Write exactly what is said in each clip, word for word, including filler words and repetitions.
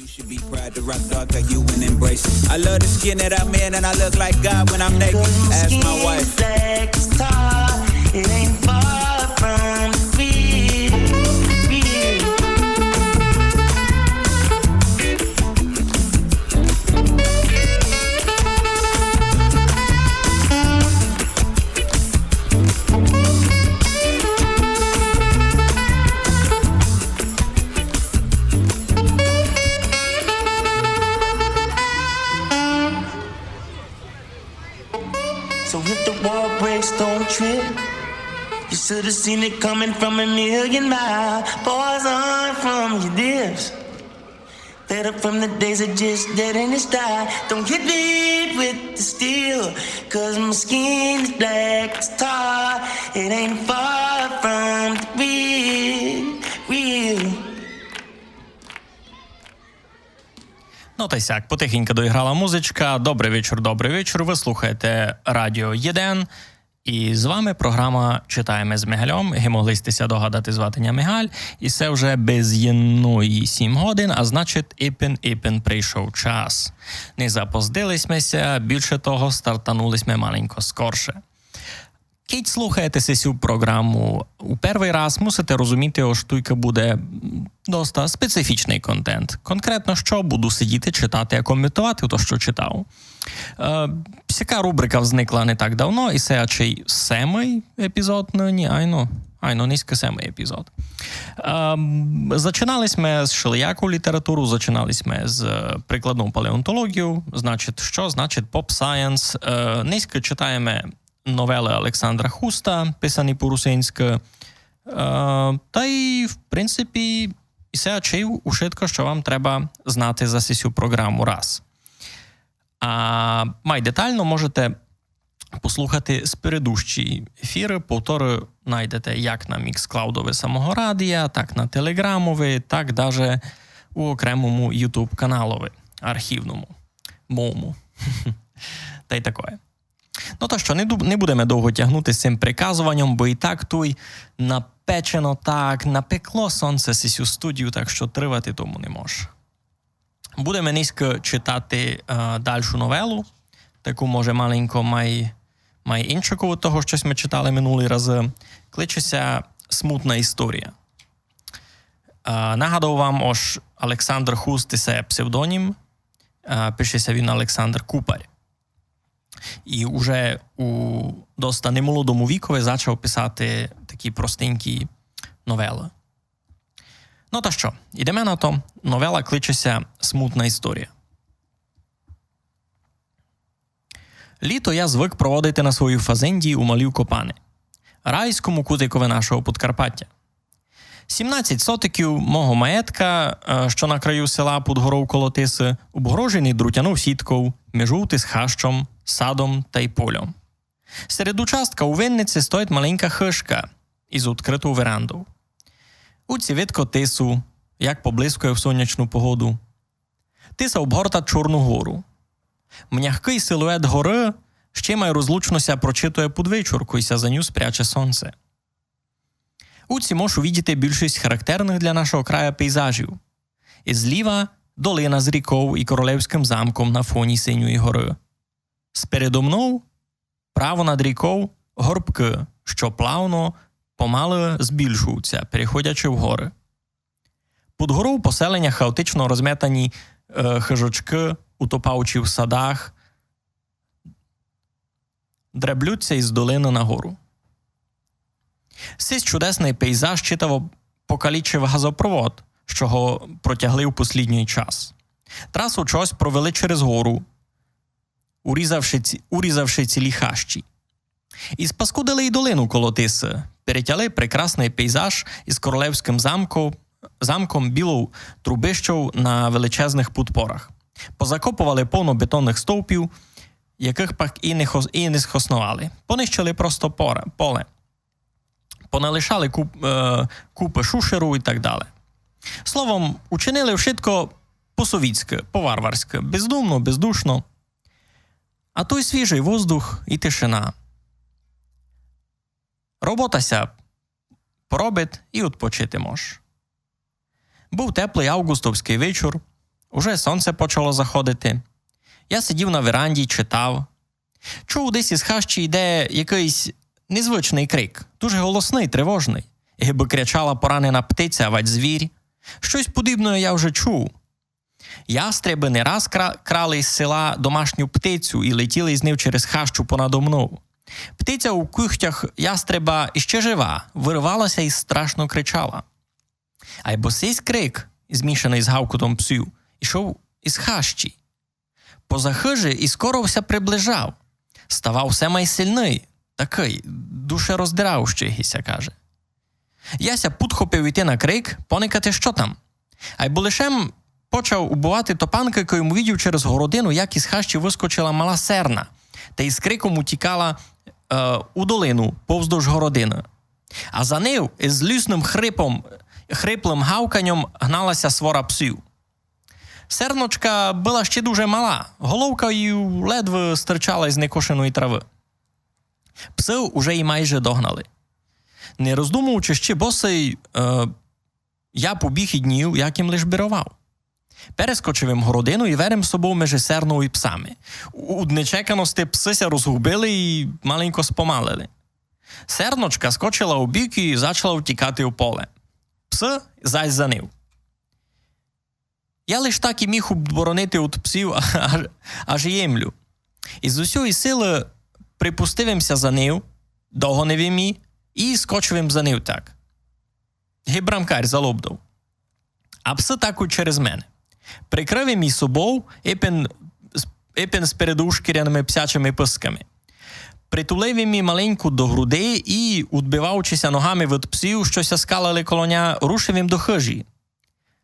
Should be proud to rock dark like you and embrace it. I love the skin that I'm in and I look like God when I'm naked. Ask my wife. Black as tar, it ain't far from the real, real. So if the wall breaks, don't trip. You should have seen it coming from a million miles. Poison from your lips. Fed up from the days of just dead in the sky. Don't get beat with the steel. Cause my skin is black as tar. It ain't far from the real, real. Ну, та й сяк, потихеньку доіграла музичка. Добрый вечур, добрый вечур. Вы слухаєте Радіо Єден. І з вами програма «Читаєме з Мигальом». Ги могли сьте ся догадати, звати ня Мигаль. І се вже без єдної сім годин, а значить, ипен-ипен прийшов час. Не запоздили сьме ся, більше того, стартанули сьме маленько скорше. Кідь слухаєте сесю програму у первый раз, мусите розуміти, ож туйка буде, м, доста специфічный контент. Конкретно што, буду сидіти, читати, а коментовати то, што читав. Е, сяка рубрика взникла не так давно, і се ачей семый епізод нині, айно, айно, нынька семый епізод. Ем, зачинали сьме з шелияку літературу, зачинали сьме з, е, прикладну палеонтологію, значить, што значить поп-сайенс. Е, нынька читаєме новелы Александра Хуста, писані по-русинськы. Е, та й, в принципі, і се ачей ушытко, што вам треба знати за сесю програму раз. А май детално можете послухати спередущі ефіры, повторы найдете як на Міксклаудови самого радія, так на Телеграмови, так даже у окремому YouTube-каналови, архівному, мому. Та й такоє. Ну та што, не ду-, не будеме довго тягнути з сим приказованьом, бо і так туй напечено так, напекло сонце сисю студію, так што тривати тому не мож. Будеме нынька читати, е, дальшу новелу, таку, може, маленько май, май иншаку од того, што сьме читали минулый раз. Кличе ся «Смутна історія». Е, нагадав вам, ож Александр Хуст — се псевдонім, е, пише ся він Александр Купарь. І уже у доста немолодому вікови зачав писати такі простенькі новелы. Ну та што, ідеме на то. Новела кличе ся «Смутна історія». Літо я звык проводити на своїй фазенді у Малій Копани, райському кутикови нашого Подкарпатя. Сімнадцять сотиків мого маєтка, е, што на краю села пуд горов коло Тисы, обгороженый друтянов сітков, межують з хащом, садом тай польом. Серед участка у винниці стоїть маленька хыжка из открытов верандов. Уцї видко Тису, як поблискує в сонячну погоду. Тиса обгортать Чорну гору. Мнягкый силует горы ще май розлучно ся прочитує пуд вечур, кой ся за ню спряче сонце. Уцї мож увидіти більшость характерных для нашого края пейзажів. И злїва долина з ріков и королевськым замком на фонї синьої горы. Спередо мнов, право над ріков, горбкы, што плавно, помалы збільшують ся, переходячи в горы. Пуд горов поселеня хаотично розметані, е, хыжочкы, утопаючи в садах, дреблють ся из долины на гору. Сись чудесный пейзаж читаво покалічив газопровод, што го протягли в послїднїй час. Трасу чогось провели через гору, урізавши ці-, урізавши цілї хащі. И спаскудили и долину коло Тисы, перетяли прекрасный пейзаж из королевськым замко-, замком, білов трубищов на величезных пудпорах. Позакопували повно бетонных стовпів, якых пак и не хос-, и не схосновали. Понищили просто пора-, поле. Поналишали куп-, е, купы шушеру и так дале. Словом, учинили вшытко по-совітськы, по-варварськы, бездумно, бездушно. А туй свіжый воздух и тишина. Робота ся поробить и удпочити мож. Быв теплый авґустовськый вечур. Уже сонце почало заходити. Я сидів на веранді й читав. Чув, десь із хащі йде якыйсь незвычный крик, дуже голосный, тривожный. Гибы кричала поранена птиця, авадь звір. Штось подібноє я вже чув. Ястребы не раз кра-, крали із села домашню птицю і летіли з нив через хащу понадо мнов. Птиця у кугтях ястреба іщи жива, вырывала ся і страшно кричала. Айбо сись крик, змішаный з гавкотом псів, ішов із хащі. Поза хыжі і скоро ся приближав. Ставав все май сильный, такый, душероздирающый, ги ся каже. Я ся пудхопив іти на крик, поникати, што там. Айбо лише м почав убувати топанкы, кой м увидів через городину, як із хащі выскочила мала серна, та із криком утікала, е, у долину, повздовж городины. А за нив із злісным хрипом, хриплым гавканьом гнала ся свора псів. Серночка была ще дуже мала, головка її ледве стирчала із некошеної травы. Псы уже ї майже догнали. Не роздумуючи ще босый, е, я побіг ид нїв, як им лиш бировав. Перескочив им городину і вер им собов межи сернов і псами. У, уд нечеканости псы ся розгубили і маленько спомалили. Серночка скочила у бік і зачала втікати у поле. Псы зась за нив. Я лиш так і міг оборонити уд псів, аж, аж ємлю. І з усьої силы припустив им ся за нив, догонив им ї і скочив им за нив так. Ги брамкар за лобдов. А псы так уд через мене. Прикрыв им ї собов, ипен з, ипен з передушкіряными псячыми пысками. Притулив им ї маленьку до груди і, удбиваючи ся ногами від псів, што ся скалили коло ня, рушив им до хыжі.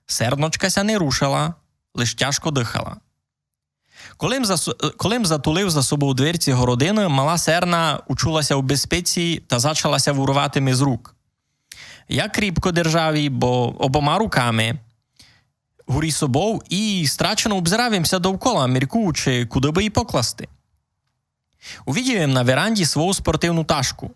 Серночка ся не рушила, лиш тяжко дыхала. Коли м засу-, коли м затулив за собов дверці городины, мала серна учула ся у безпеці та зачала ся вырвати ми з рук. Я кріпко держав її, бо обома руками, горі собов і страчено обзирав им ся довкола, міркуючи, куды бы її покласти. Увидів им на веранді свою спортивну ташку.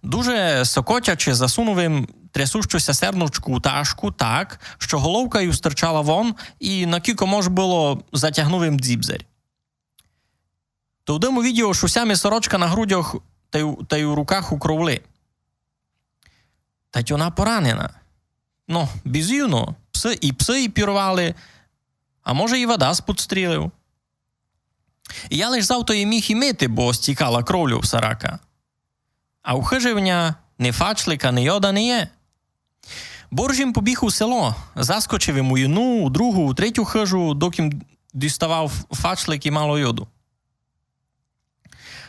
Дуже сокотячи, засунув им трясущу ся серночку у ташку так, што головка її стирчала вон, і на кілько мож было затягнув им дзібзарь. Товды м увидів, што ся ми сорочка на грудях та й у, та й у руках у кровли. Та й она поранена. Но, бізувно, псы, і псы її пірвали, а може і вадас подстрілив. І я лиш завто її міг імити, бо стікала кровлю в сарака. А у хыжи в ня ни фачлика, ни йода не є. Борж им побіг у село, заскочив им у єдну, у другу, у третю хыжу, докы им діставав фачлик і мало йоду.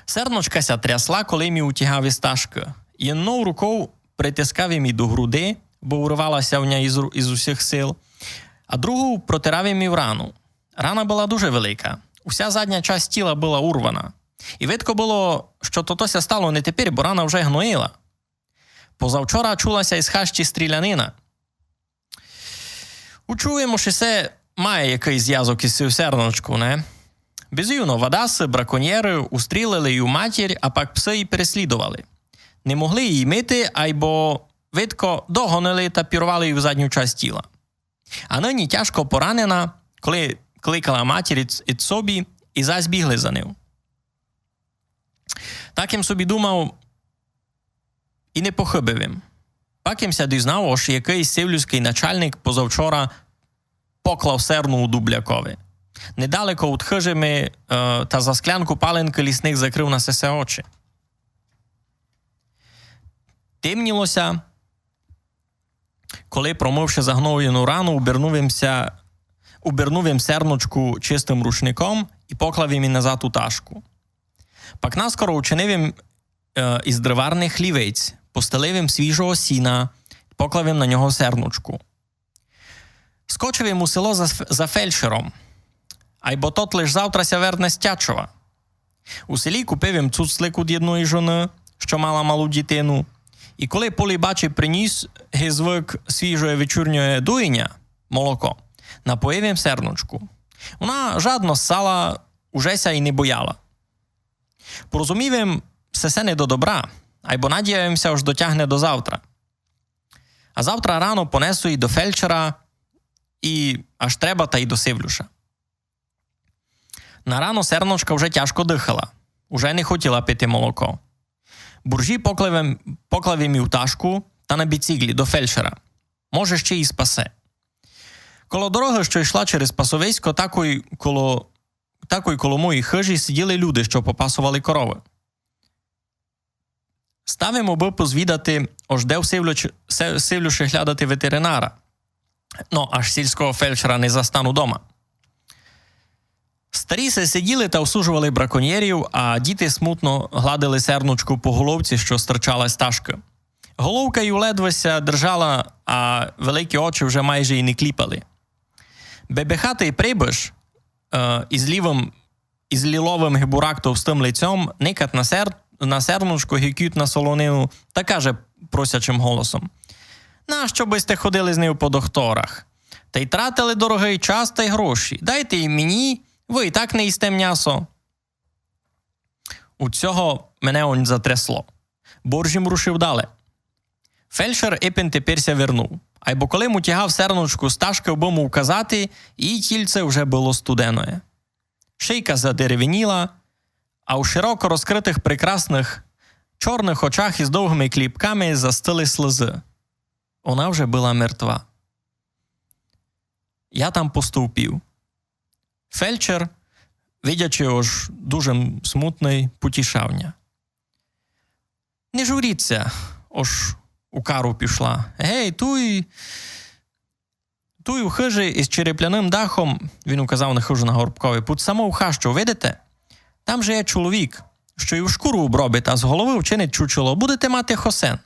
Серночка ся трясла, коли им ї утягав из ташкы. Єднов руков притискав им ї до груди, бо урвала ся в ня из ру-, из усіх сил, а другов протирав им ї рану. Рана была дуже велика. Уся задня часть тіла была урвана. І видко было, што тото ся стало не тепер, бо рана вже гноїла. Позавчора чула ся из хащі стрілянина. Учув им, што се має якыйсь звязок из сею серночков, не? Бізувно, вадасы, браконьєры устрілили ю матір, а пак псы ї переслідовали. Не могли її мити, айбо, видко, догонили та пірвали ю в задню часть тіла. А нынї тяжко поранена, коли кликала матір ид, ид собі, і зась бігли за нив. Так им собі думав, і не похыбив им. Пак им ся дізнав, ож якыйсь сивлюськый начальник позавчора поклав серну у Дублякови. Недалеко уд хыжи ми, е, та за склянку паленкы лісник закрыв на сесе очі. Темніло ся, коли, промывши загноєну рану, убернув им ся, убернув им серночку чистым рушником і поклав им ї назад у ташку. Пак наскоро учинив им, е, из дриварных лівець, постелив им свіжого сіна, поклав им на нього серночку. Скочив им у село за ф-, за фельдшером, айбо тот лиш завтра ся верне з Тячова. У селі купив им цуцлик уд єдної жоны, што мала малу дітину, і коли Полі бачі принїс ги звык свіжоє вечірньоє доїня, молоко, напоїв им серночку. Она жадно ссала, уже ся й не бояла. Порозумів им, се, се не до добра, айбо надіяв им ся, ож дотягне до завтра. А завтра рано понесу ї до фельдшера, і аж треба, та й до Сивлюша. На рано серночка вже тяжко дыхала, уже не хотіла пити молоко. Буржій поклав им, поклав им у ташку та на біціґлі до фельдшера. Може, ще й спасе. Коло дорогы, што йшла через пасовисько, такой коло, такой коло моєї хыжі сиділи люди, што попасовали коровы. Став им, обы позвідати, ож де в Сивлюч-, Се-, Сивлюші глядати ветеринара. Но, аж сільського фельдшера не застану дома. Старі се сиділи та осуджовали браконьєрів, а діти смутно гладили серночку по головці, што стирчала з ташкы. Головка ю ледве ся держала, а великі очі вже майже й не кліпали. Бебехатый прибыш, е, із лівым, із ліловым гибурак товстым лицьом, никать на сер-, на серночку, ги кіт на солонину, та каже просячым голосом: «Нащо бы сьте ходили з нею по дохторах? Та й тратили дорогый час та й гроші. Дайте й мені, вы і так не їсте мнясо». У цього мене онь затрясло. Боржім рушив дале. Фельдшер ипен тепер ся вернув. Айбо коли му тягав серночку з ташкы, обы му указати, її тільце вже было студеноє. Шийка задеревеніла, а у широко розкрытых прекрасных чорных очах із довгыми кліпками застыли слезы. Она вже была мертва. Я там постовпів. Фельдшер, видячи, ож дуже м-, смутный, потішав ня. Не журіться, ож у кару пішла. Гей, туй, туй у хыжі із черепляным дахом, він указав на хыжу на горбкові, під самов хащу, видите? Там же є чоловік, што й у шкуру обробить, а з головы вчинить чучело. Будете мати хосен.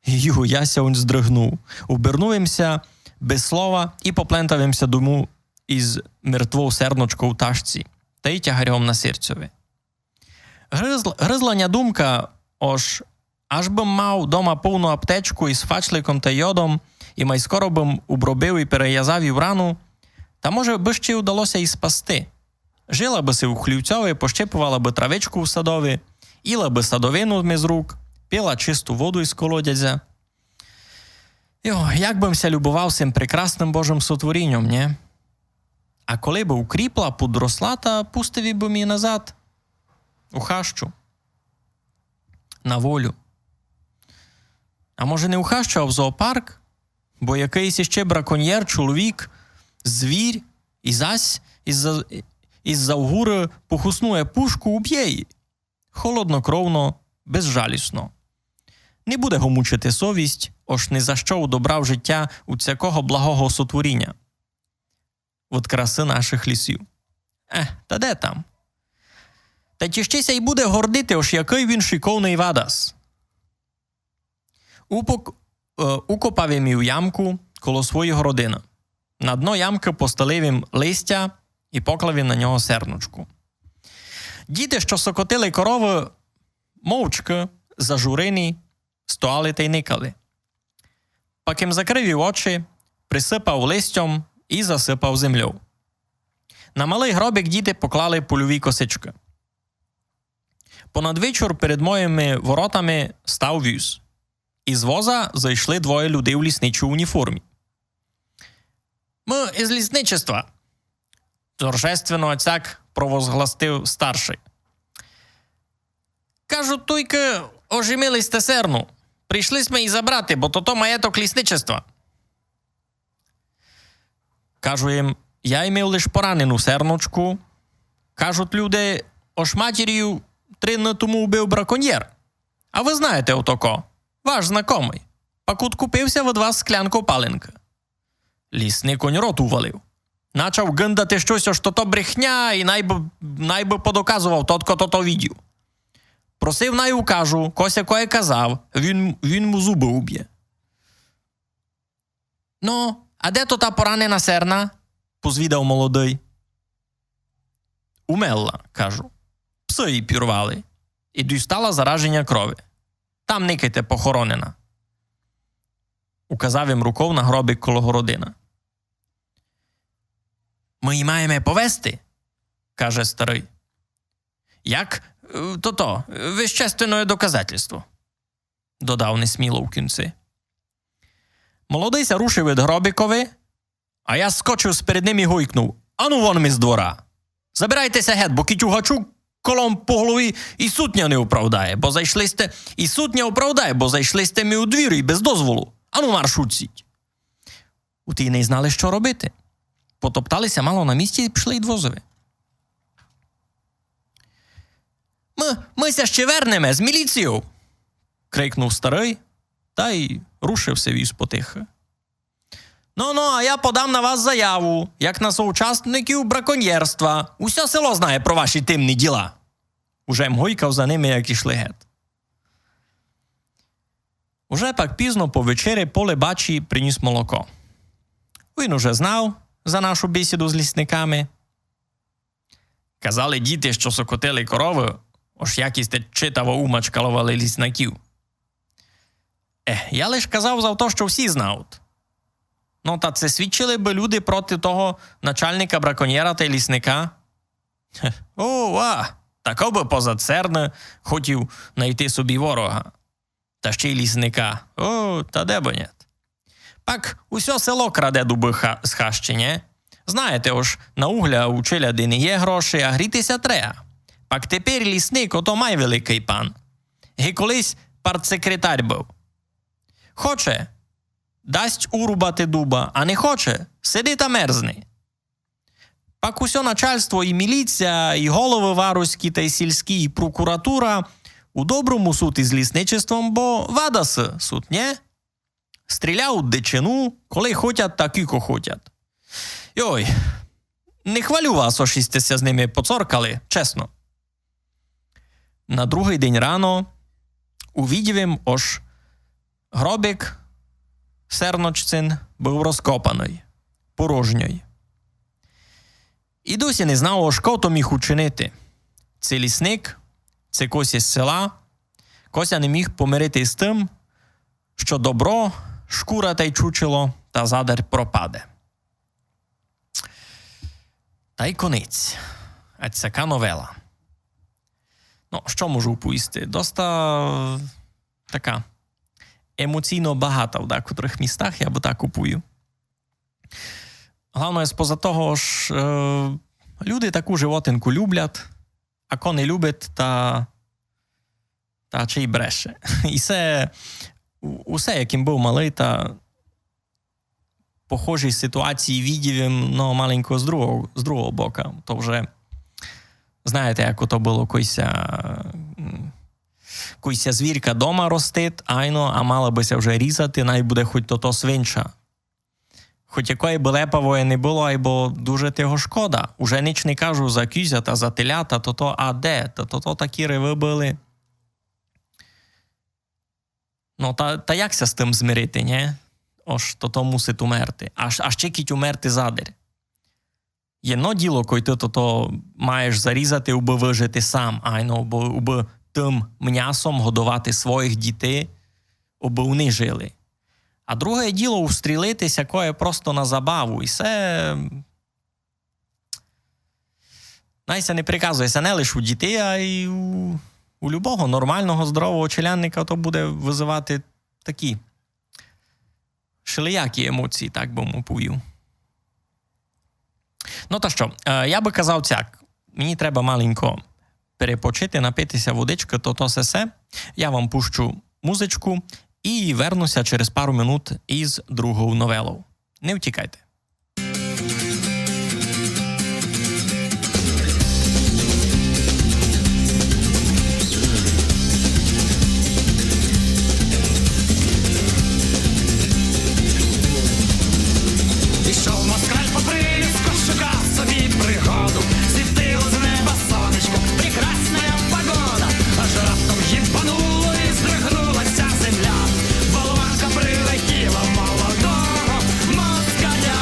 Ю, я ся онь здрыгнув. Обернув им ся без слова і поплентав им ся дому із мертвов серночков у ташці та й тягарьом на серцьови. Гризл-, гризла ня думка, ож аж бы м мав дома повну аптечку із фачликом та йодом, і май скоро бы м обробив і перевязав ю рану, та, може, бы ще й удало ся ї спасти. Жила бы си у хлівцьови, пощипувала бы травичку у садови, їла бы садовину ми з рук, пила чисту воду із колодязя. Йо, як бы м ся любовав сим прекрасным Божым сотворіньом, нє? А коли бы укріпла, подросла, та пустив бы м її назад у хащу. На волю. А може, не у хащу, а в зоопарк? Бо якыйсь іще браконьєр, чоловік, звір, і зась із-за, із-за угоры похоснує пушку, убє її. Холоднокровно, безжалісно. Не буде го мучити совість, ож ни за што удобрав життя у сякого благого сотворіня. Од красы нашых лісів. Е, та де там? Та й іщи ся й буде гордити, ож якый він шиковный вадас. Упок-, е, укопав им ямку коло своєї городины. На дно ямкы постелив им листя і поклав им на нього серночку. Діти, што сокотили коровы, мовчкы, зажурені, стояли та й никали. Пак им закрыв им очі, присыпав листьом і засыпав землёв. На малый гробик діти поклали польові косичкы. Понад вечур перед моїми воротами став віз. Із воза зайшли двоє людей у лісничій уніформі. «Мы із лісничества», — торжественно оцяк провозгласив старшый. «Кажуть, туйкы ожимили сьте серну. Пришли сьме її забрати, бо тото маєток лісничества». Кажу им: «Я имив лиш поранену серночку. Кажуть люди, ож матір ю три дни тому убив браконьєр. А вы знаєте, ото ко? Ваш знакомый. Пак откупив ся од вас склянков паленкы». Лісник онь рот увалив. Начав гындати штось, ож тото брехня, і най бы, най бы подоказовав тот, ко тото видів. Просив, най укажу, ко сякоє казав, він, він му зубы убє. «Но, а де то та поранена серна?» — позвідав молодый. «Умерла, — кажу. — Псы її пірвали. І дістала зараженя крови. Там никайте, похоронена». Указав им руков на гробик коло городины. «Мы її маєме повести, — каже старый. — Як, е, тото, вещественне доказательство», — додав несміло в кінци. Молодый ся рушив ид гробикови, А я скочив сперед ним і гойкнув: «Ану вон ми з двора! Забирайте ся гет, бо кідь угачу колом по голові, і сутня не оправдає, бо зайшли сьте, і сутня оправдає, бо зайшли сьте ми у двір і без дозволу. Ану марш удсіть!» Уті не знали, што робити. Потоптали ся мало на місці і пішли ид возови. «Мы, мы ся ще вернеме з міліцією!» — крикнув старый, та й рушив ся віз потихы. «Но, но, а я подам на вас заяву, як на соучасників браконьєрства. Усьо село знає про ваші темні діла!» Уже м гойкав за ними, як ішли гет. Уже пак пізно по вечери Поле бачі приніс молоко. Він уже знав за нашу бесіду з лісниками. «Казали діти, што сокотили коровы, ож якось сьте читаво умачкаловали лісників». «Е, я лиш казав за то, што всі знають». «Но, та ци свідчили бы люди проти того начальника браконьєра тай лісника?» «Хе, о, ва, тако бы поза церны хотів найти собі ворога. Та ще й лісника. О, та де бы нєт. Пак усьо село краде дубы ха-, з хащі, нє? Знаєте, ож на угля у челяди не є гроші, а гріти ся треба. Пак тепер лісник, ото май великый пан. Ги колись партсекретарь быв. Хоче, дасть урубати дуба, а не хоче, сиди та мерзни. Пак усьо начальство, і міліція, і головы варуські тай сільські, і прокуратура у доброму суть із лісничеством, бо вадасы суть, нє? Стріляють дичину, коли хотять та кіко хотять. Йой, не хвалю вас, ож сьте ся з ними поцоркали, чесно». На другый день рано увидів им, ож гробик серночцин быв розкопаный, порожньой. І досі не знав, ож ко то міг учинити. Ци лісник, ци кось із села, ко ся не міг помирити з тым, што добро, шкура тай чучело, та задарь пропаде. Тай конець. Ать сяка новела. Но, што можу оповісти? Доста, е, така емоційно багата в декотрых містах, я бы так оповів. Главноє, споза того, ож, е, люди таку животинку люблять, а ко не любить, та, та чей бреше. І се, у-, усе, як им быв малый, та похожі ситуації видів им, но, маленько з другого, з другого бока. То вже, знаєте, як ото было, кой ся, м, кой ся звірка дома ростить, айно, а мала бы ся вже різати, най буде хоть тото свинча. Хоть якоє бы лепавоє не было, айбо дуже того шкода. Уже нич не кажу за кізя та за телята, тото, а де, та тото такі ревы были. Но, та, та як ся з тым змирити, нє? Ож тото мусить умерти. Аж, аж чекіть умерти задарь. Єдно діло, кой ты тото маєш зарізати, убы выжити сам, айно, убы, убы тым мнясом годовати своїх дітей, убы они жили. А друге діло устрілити сякоє просто на забаву. І се, най ся не приказує, се не лиш у дітей, а й у, у любого нормалного, здорового челядника то буде вызывати такі шелиякі емоції, так бы му повів. Но та што, е, я бы казав цяк. Мені треба маленько перепочити, напити ся водичкы, то, то сесе. Я вам пущу музичку і верну ся через пару минут із другов новелов. Не втікайте. Пішов москаль по приліску, шукав собі пригоду. Світило з неба сонечко, прекрасна погода. Аж раптом їбануло і здригнулася земля. Болванка прилетіла, молодого москаля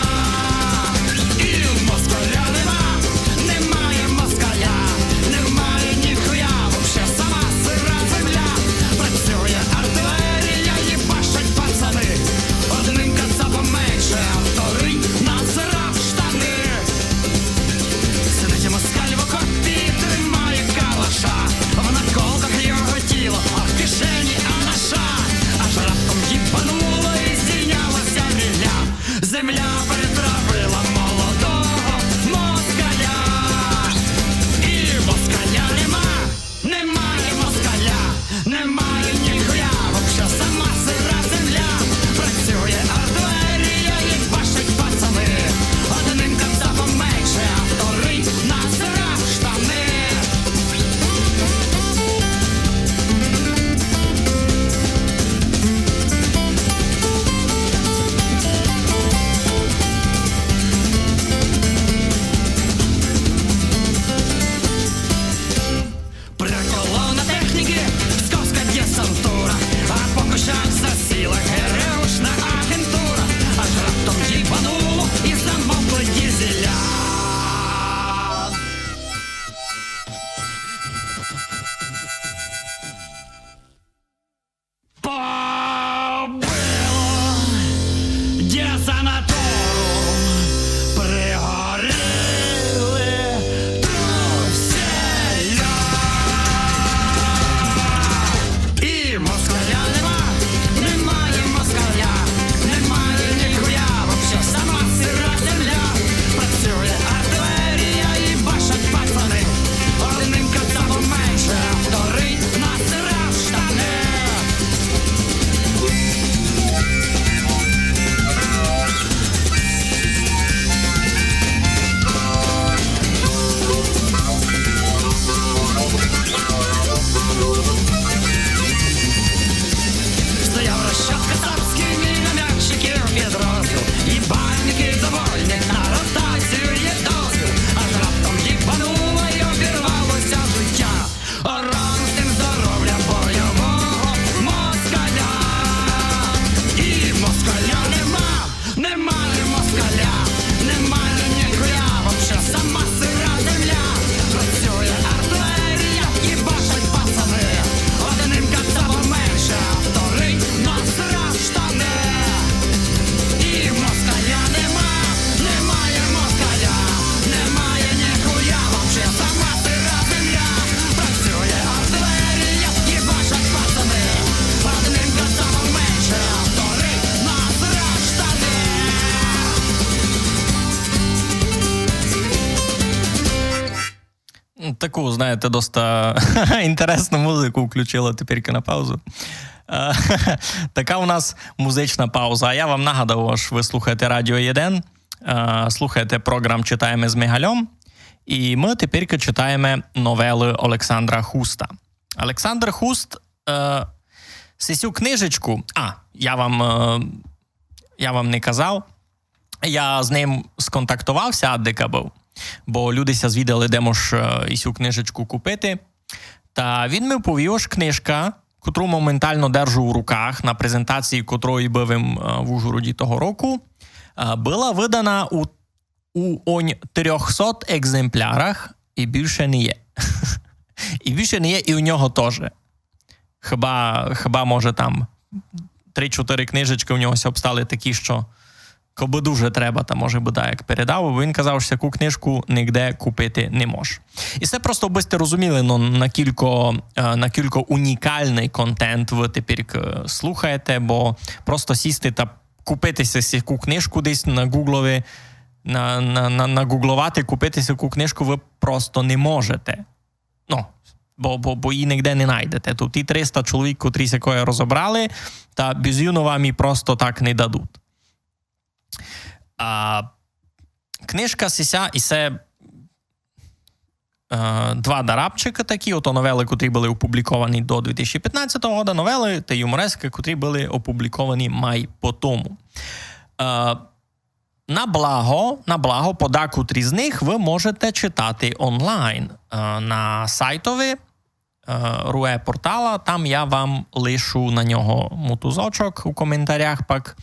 Таку, знаєте, доста інтересну музику включила тепер на паузу. Е, Така у нас музична пауза. А я вам нагадав, ож ви слухаєте Радіо Єден, е, слухаєте програм «Читаєме з Мигальом». І ми тепер читаєме новели Олександра Хуста. Олександр Хуст, е, сисю книжечку, а, я вам, е, я вам не казав, я з ним сконтактовався, аддика быв, бо люди ся звідали, де мож е, і сю книжечку купити. Та він ми повів, ож книжка, котру моментално держу в руках, на презентації котрої быв им е, в Ужгороді того року, е, была выдана у, у онь трьохсот екземплярах і більше не є. І більше не є і у нього тоже. Хіба, хіба може там три-чотири книжечкы у нього ся обстали такі, што кобы дуже треба, та може бы даяк передав, бо він казав, што таку книжку нигде купити не мож. І се просто, бы сьте розуміли, ну, накілько, е, накілько унікалный контент вы тепер е, слухаєте, бо просто сісти та купити ся сяку книжку десь на Гуглови, на, на, на, нагугловати, купити сяку книжку вы просто не можете. Ну, бо, бо, бо її нигде не найдете. Тобто ті триста чоловік, котрі сякоє розобрали, та безумно вам її просто так не дадуть. А книжка сися, і се е, два дарабчикы такі, ото новелы, котрі были опубліковані до дві тисячі пятнадцятого года, новелы та юморескы, котрі были опубліковані май по тому. Е, на благо, на благо, подакотрі з них вы можете читати онлайн е, на сайтови е, Руе портала. Там я вам лишу на нього мотузочок у коментарях пак.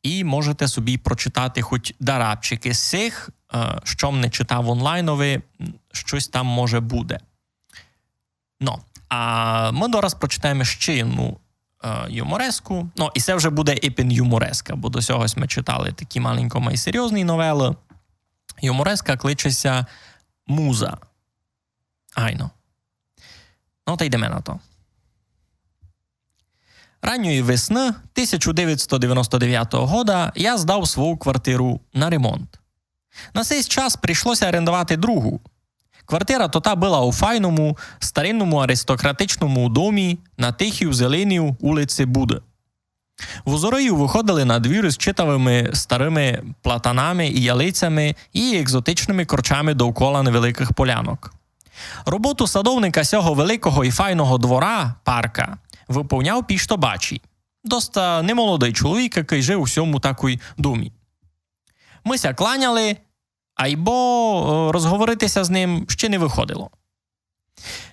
І можете собі прочитати хоть дарабчикы з сих, е, што м не читав онлайнови, м, штось там може буде. Ну, а мы дораз прочитаєме ще одну е, юмореску. Ну, і се вже буде ипен юмореска, бо до сього сьме читали такі маленько май серйозні новелы. Юмореска кличе ся Муза. Айно. Ну, та йдеме на то. Ранньої весны тисяча девятсот девяносто девятого года я здав свою квартиру на ремонт. На сей час прийшло ся орендовати другу. Квартира тота была у файному, старинному аристократичному домі на тихій зеленій улици Буды. Возоры выходили на двір з читавыми старыми платанами і ялицями і екзотичными корчами довкола невеликых полянок. Роботу садовника сього великого і файного двора, парка, выповняв пішто бачі. Доста немолодый чоловік, якый жив у сьому такой домі. Мы ся кланяли, айбо е, розговорити ся з ним ще не выходило.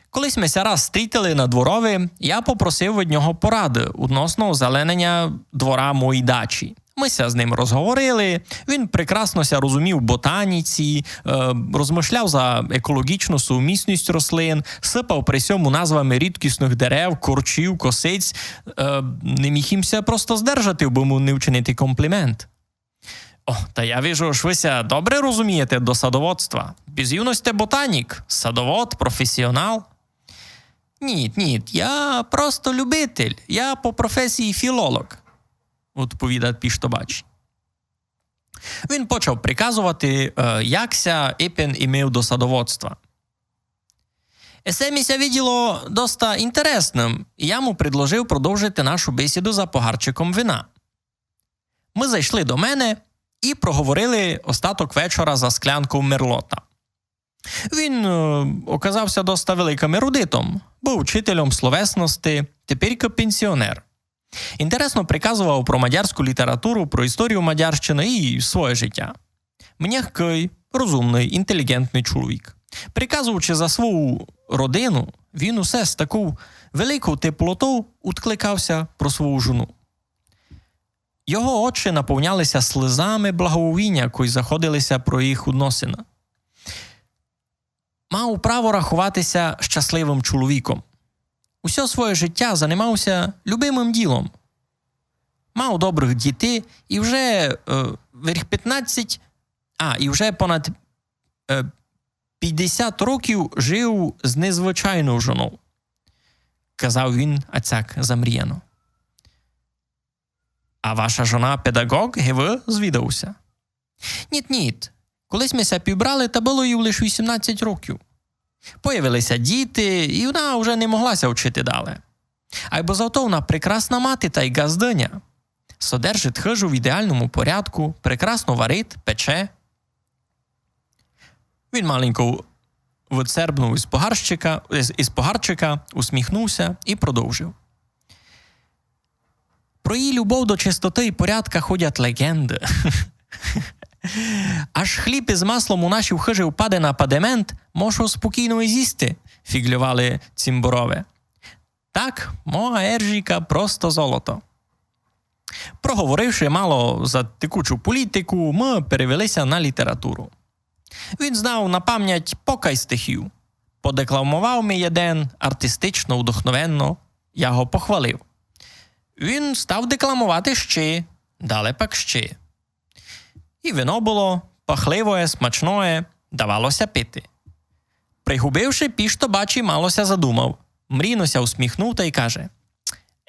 Коли сьме ся раз стрітили на дворови, я попросив від нього порады удносно озелененя двора моєї дачі. Мы ся з ним розговорили, він прекрасно ся розумів в ботаніці, е, розмышляв за екологічну сумісность рослин, сыпав при сьому назвами рідкісных дерев, корчів, косиць. Е, не міг им ся просто здержати, бы му не вчинити комплімент. О, та я вижу, ож вы ся добре розумієте до садоводства. Безумно сьте ботанік, садовод, професіонал. Ні, ні, я просто любитель, я по професії філолог, відповідав пішто бачі. Він почав приказовати, е, як ся ипен имив до садоводства. Есе ми ся виділо доста інтересным, і я му предложив продовжити нашу бесіду за погарчиком вина. Мы зайшли до мене і проговорили остаток вечора за склянков мерлота. Він е, оказав ся доста великым ерудитом, быв учительом словесности, теперькы пенсіонер. Інтересно приказовав про мадярську літературу, про історію Мадярщины і своє життя. Мягкый, розумный, інтелігентный чоловік. Приказуючи за свою родину, він усе з таков великов теплотов удкликав ся про свою жону. Його очі наповняли ся слезами благоговіня, кой заходили ся про їх односины. Мав право раховати ся щасливым чоловіком. Усьо своє життя занимав ся любимым ділом. Мав добрых дітей і вже е, верх пятнадцять, а, і вже понад е, пятдесят років жив з незвичайнов жонов, казав він ацяк замріяно. А ваша жона педагог, ги вы? Звідав ся. Ніт, ніт. Коли сьме ся пібрали, та было їй лиш вісімнадцять років. Появили ся діти, і она уже не могла ся вчити дале. Айбо зато она прекрасна мати тай ґаздыня. Содержить хыжу в ідеалному порядку, прекрасно варить, пече. Він маленько выцербнув из погарщика, из, из погарчика, усміхнув ся і продовжив. Про її любов до чистоты і порядка ходять леґенды. Аж хліб из маслом у нашій хыжі впаде на падемент, можу спокійно і зїсти, фіґльовали цімборове. Так, моя Ержіка просто золото. Проговоривши мало за текучу політику, мы перевели ся на літературу. Він знав на память покай стихів. Подекламовав ми єден артистично, вдохновенно, я го похвалив. Він став декламовати ще, дале пак ще. І вино было пахливоє, смачноє, давало ся пити. Пригубивши, пішто бачі мало ся задумав, мрійно ся усміхнув тай каже: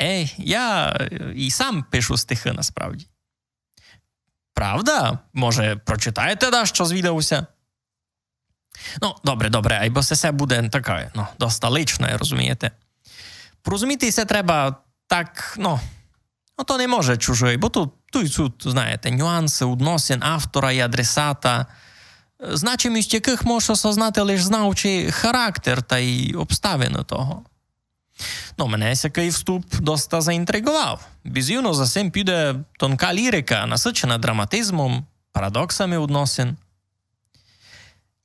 «Ей, я, е, і сам пишу стихы насправді». «Правда? Може, прочитаєте дашто?» — звідав ся. «Ну, добре, добре, айбо се, се буде таке, ну, доста личне, розумієте. Порозуміти се треба так, ну, ну, то не може чужый, бо тут, туй суть, знаєте, нюансы односин автора і адресата, е, значимость якых може осознати лиш знаючи характер тай обставины того». Ну, мене сякый вступ доста заінтриґовав. Бізувно за сим піде тонка лірика, насычена драматизмом, парадоксами односин.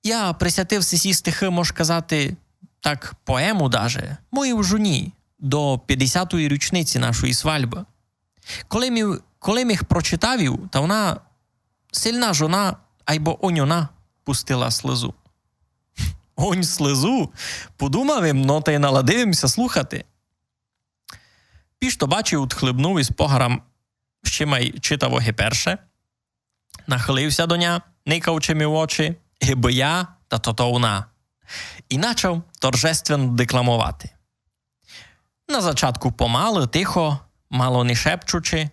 Я присвятив сі стихы, мож казати, так, поему даже, моїй жуні до пятдесятої річниці нашої свальбы. Коли м, коли м їх прочитав, та она, сильна жона, айбо онь она пустила слезу. Онь слезу? Подумав им, но тай наладив им ся слухати. Пішто бачі удхлебнув из погара, ще май читав ги перше, нахылив ся до ня, никавчи ми в очі, гибы я, та тото она. І начав торжественно декламовати. На зачатку помалы, тихо, мало не шепчучи,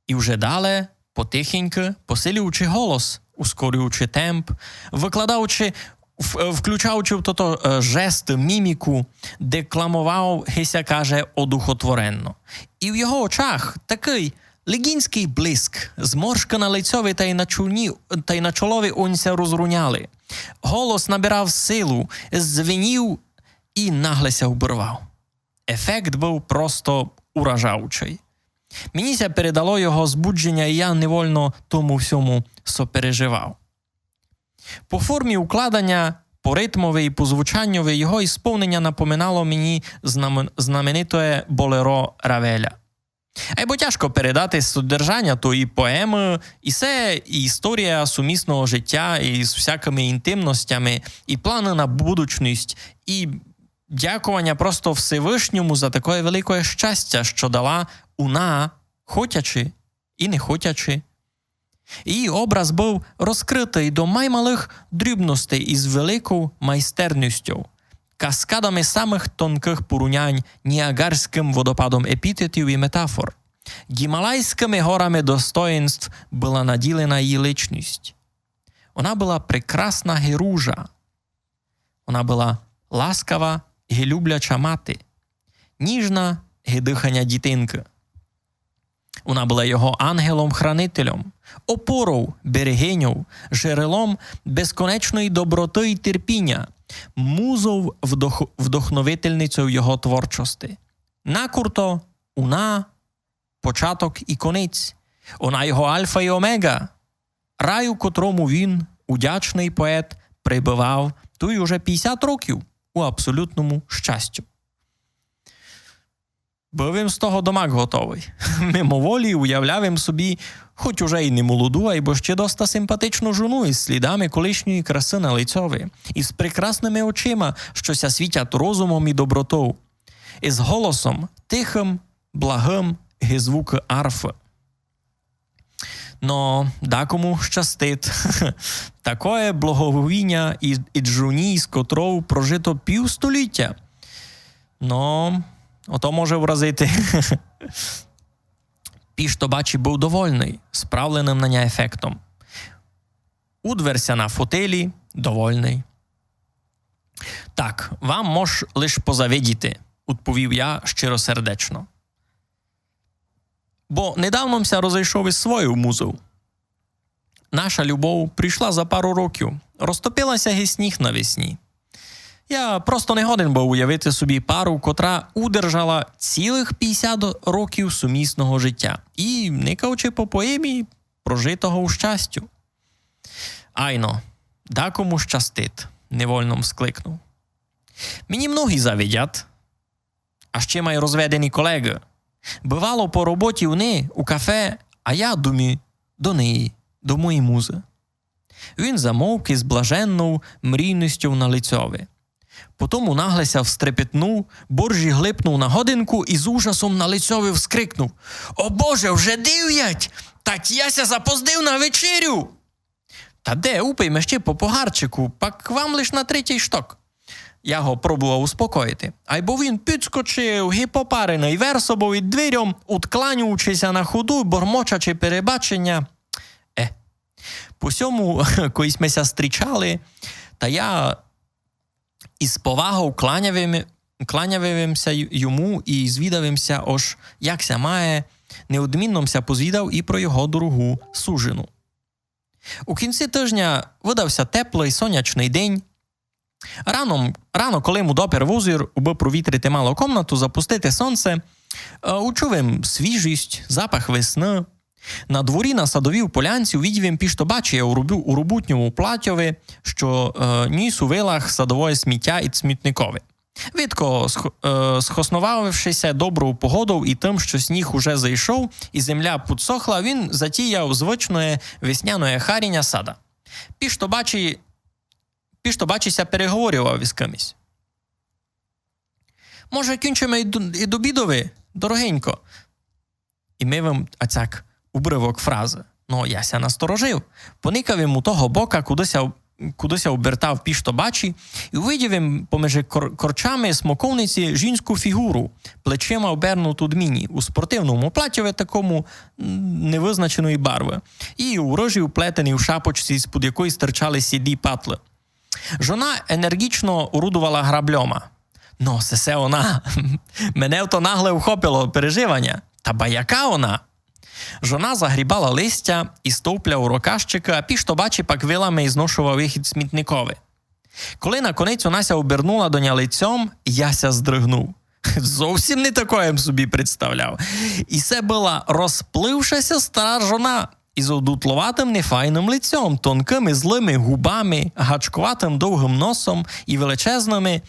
і вже дале, потихеньку, посилюючи голос, ускорюючи темп, выкладаючи, в-, включаючи в тото, е, жесты, міміку, декламовав ги ся каже одухотворенно. І в його очах такый леґінськый блиск, зморшкы на лицьови тай на чолі, тай на чолови онь ся розруняли. Голос набирав силу, звенів і нагле ся обырвав. Ефект быв просто уражаючый. Мені ся передало його збудженя, і я невольно тому всьому сопереживав. По формі укладаня, по ритмови і по звучанньови його ісполненя напоминало мені знамен-, знаменитоє болеро Равеля. Айбо тяжко передати содержаня тої поемы, і се і історія сумісного життя, і з всякыми інтимностями, і планы на будучность, і дякованя просто Всевышньому за такоє великоє щастя, што дала она, хотячи і не хотячи. Її образ быв розкрытый до маймалых дрібностей із великов майстерностьов, каскадами самых тонкых порунянь, ніагарськым водопадом епітетів і метафор. Гімалайськыми горами достоїнств была наділена її личность. Она была прекрасна ги ружа. Она была ласкава ги любляча мати, ніжна ги дыханя дітинкы. Она была його ангелом-хранителем, опоров, берегиньов, джерелом безконечної доброты і терпіня, музов, вдох-, вдохновительницею його творчости. Накурто, она — початок і конець. Она його альфа і омеґа, рай, у котрому він, удячный поет, пребывав туй уже пятдесят років у абсолютному щастю. Быв им з того домак готовый. Мимоволі уявляв им собі, хоть уже й не молоду, айбо ще доста симпатичну жону із слідами колишньої красы на лицьови, із прекрасными очима, што ся світять розумом і добротов, із голосом тихым, благым, ги звукы арфы. Но дакому щастить. Такоє благоговіня і, і джуні, з котров прожито пів століття. Но, ото може вразити. Пішто бачі быв довольный справленым на ня ефектом. Удвер ся на фотелі, довольный. Так, вам мож лиш позавидіти, удповів я щиросердечно. Бо недавно м ся розыйшов из свойов музов. Наша любов прийшла за пару років, розтопила ся ги сніг навесні. Я просто не годен быв уявити собі пару, котра удержала цілых пятдесят років сумісного життя і, никаючи по поемі, прожитого у щастю. Айно, дакому щастит, невольно м скликнув. Мені многі завидять, а ще май розведені колеґы. Бывало по роботі у неї у кафе, а я думаю, до неї, до моєї музы. Він замовк из блаженнов мрійностьов на лицьови. Потому нагле ся встрепетнув, боржі глипнув на годинку и з ужасом на лицьови вскрикнув: «О Боже, вже девять! Так я ся запоздив на вечерю!» «Та де, упийме ще по погарчику, пак вам лиш на третій шток». Я го пробовав успокоїти. Айбо він підскочив, ги попареный, версобов ид дверьом, удкланюючи ся на ходу, бормочачи перебаченя. Е. По сьому, кой сьме ся стрічали, та я из повагов кланяв им, кланяв им ся й-, йому и звідав им ся, ож як ся має, неодмінно м ся позвідав и про його дорогу сужену. У кінці тыжня выдав ся теплый сонячный день. Рано, рано, коли м удопер возір, убы провітрити мало комнату, запустити сонце, е, учув им свіжость, запах весны. На дворі на садовій полянці увидів им пішто бачія у рубу-, у рубутньому платьови, што, е, ніс у вилах садовоє сміття ид смітникови. Видко, сх-, е, схосновавши ся добров погодов и тым, што сніг уже зайшов и земля пудсохла, він затіяв звычноє весняноє харіня сада. Пішто бачі-, пішто бачі ся переговорював из кымись. «Може, кінчиме ид, ид обідови, дорогенько?» Имив им ацяк убрывок фразы. Но я ся насторожив. Поникав им у того бока, куды ся, куды ся обертав пішто бачі, и увидів им помежи кор-, корчами смоковниці жінску фіґуру, плечима обернуту д мені, у спортивному платьови такому, м, невызначеної барвы, и у рыжій уплетеній у шапочці, з-пуд якої стирчали сіді патлы. Жона енерґічно орудовала грабльома. Но, сесе она. Мене то нагле ухопило переживаня. Та ба яка она? Жона загрібала листя и стовпля у рокащикы, а пішто бачі пак вилами изношовав їх ид смітникови. Коли наконець она ся обернула до ня лицьом, я ся здрыгнув. Зовсім не такоє м собі представляв. И се была розпливша ся стара жона из одутловатым нефайным лицьом, тонкыми злыми губами, гачковатым довгым носом и величезными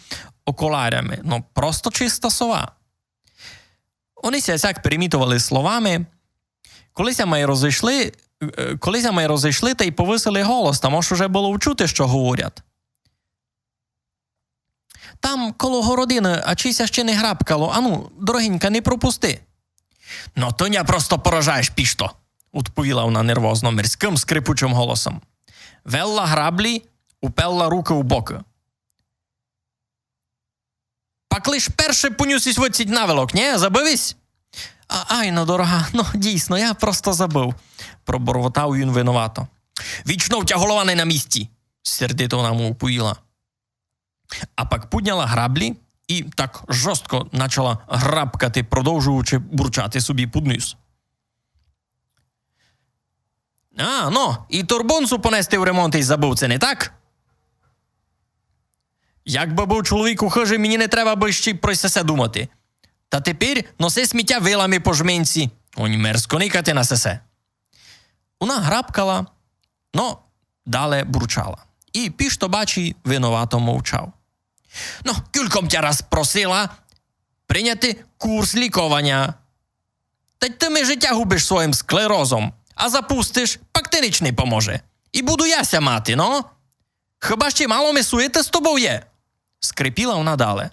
окулярами. Но, просто чиста сова. Они ся сяк перемітовали словами. Коли ся май розышли, е, коли ся май розышли, та й повысили голос, та мож уже было вчути, што говорять. Там коло городины, а чи ся ще не грабкало? Ану, дорогенька, не пропусти. Но ты ня просто поражаєш, пішто, удповіла она нервозно, мерзкым, скрипучым голосом. Велла граблі, уперла рукы у бокы. Пак лиш перше понюс ись выдсіть навилок, нє? Забыв ись? А, айно, дорога, но, дійсно, я просто забыв, пробормотав він виновато. Вічно в тя голова не на місці, сердито она му уповіла. А пак пудняла граблі и так жорстко начала грабкати, продовжуючи бурчати собі під ніс. А, но, и торбонцу понести в ремонт ись забыв, ци не так? Як бы быв чоловік у хыжі, мені не треба бы ще про сесе думати. Та тепер носи сміття вилами по жменці. Онь мерзко никати на сесе. Она грабкала, но дале бурчала. И пішто бачі виновато мовчав. Но, кілько м тя раз просила прийняти курс лікованя. Та й ты ми життя губиш своїм склерозом, а запустиш, пак ти нич не поможе. И буду я ся мати, но? Хыба ще мало ми суєты з тобов є? Скрипіла она дале.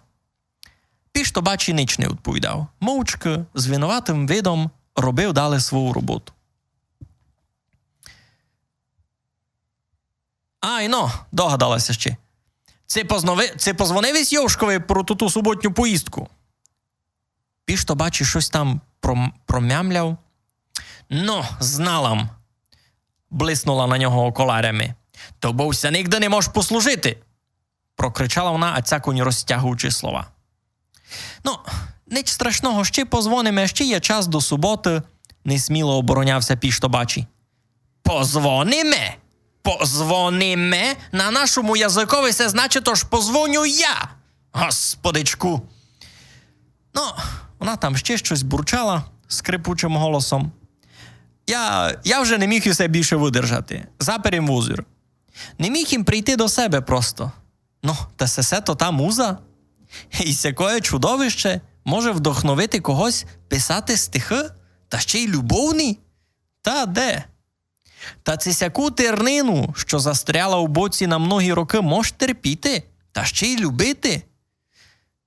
Пішто бачі нич не удповідав. Мовчкы, з виноватым видом робив дале свою роботу. Айно, догадала ся ще. Ци познови-, ци позвонив ись Йовшкови про ту, ту суботню поїздку? Пішто бачі штось там пром-, промямляв. Но, знала м, блиснула на нього окулярами. Тобов ся нигде не мож послужити. прокричала вона, ацякунь розтягуючи слова. Но, нич страшного, ще позвониме, ще є час до суботы, несміло оборонявся Пішто бачі. Позвониме? Позвониме? На нашому языкови се значить, ож позвоню я. Господичку. Но, вона там ще штось бурчала скрипучым голосом. Я, я вже не міг усе більше выдержати. Запер им вузір. Не міг им прийти до себе просто. Но, та сесе то та муза. И сякоє чудовище може вдохновити когось писати стихы, та ще й любовні? Та де? Та ци сяку тернину, што застряла у боці на многі рокы, мож терпіти, та ще й любити?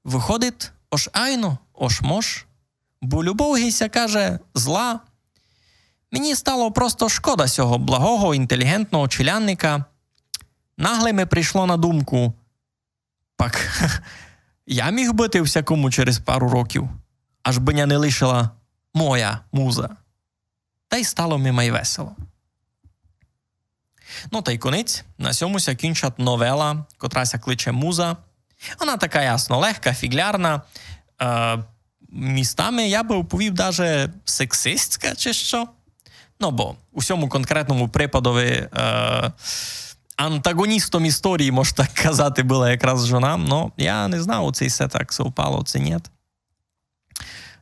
Выходить, ож айно, ож мож. Бо любов ги ся каже зла. Мені стало просто шкода сього благого, інтелігентного челядника. Нагле ми прийшло на думку: пак я міг быти всякому через пару років, аж бы ня не лишила моя муза. Та й стало ми май весело. Но та й конець, на сьому ся кінчать новела, котра ся кличе Муза. Вона така, ясно, легка, фіґлярна, е, містами, я бы оповів, даже сексистська, чи што. Но бо у сьому конкретному припадови, е, антаґоністом історії, мож так казати, была якраз жона. Но я не знав, ци се так совпало, ци нєт.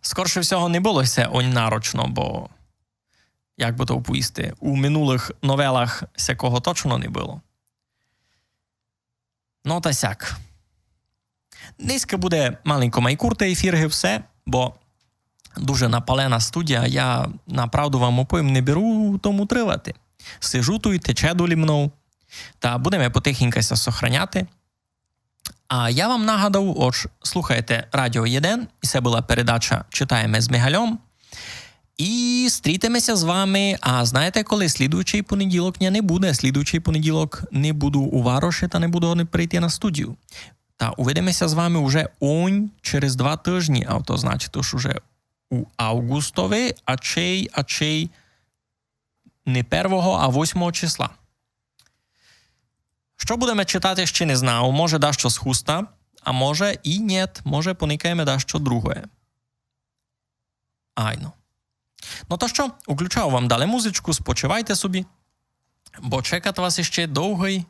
Скорше всього, не было се онь нарочно, бо, як бы то оповісти, у минулых новелах сякого точно не было. Но та сяк. Нынька буде маленько май куртый ефір, ги все, бо дуже напалена студія, я направду вам оповім, не беру тому тривати. Сижу туй, тече долі мнов, та будеме потихеньку ся сохраняти. А я вам нагадав, ож слухаєте Радіо Єден, і се была передача «Читаєме з Мигальом». І стрітиме ся з вами, а знаєте коли? Слідуючый понеділок ня не буде. Слідуючый понеділок не буду у вароші та не буду прийти на студію. Та увидиме ся з вами уже онь через два тыжні, а то значить, ож уже у авґустови, а чей, а чей не первого, а восьмого числа. Што будеме читати, ще не знав. Може, дашто з Хуста, а може і нєт, може, поникаєме дашто другоє. Айно. Но та што, уключав вам дале музичку, спочивайте собі, бо чекать вас іще довгый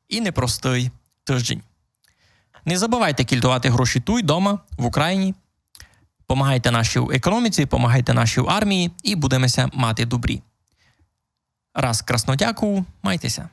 і непростый тыждень. Не забывайте кільтовати гроші туй, дома, в Україні. Помагайте нашій економіці, помагайте нашій армії і будеме ся мати добрі. Раз красно дякую, майте ся.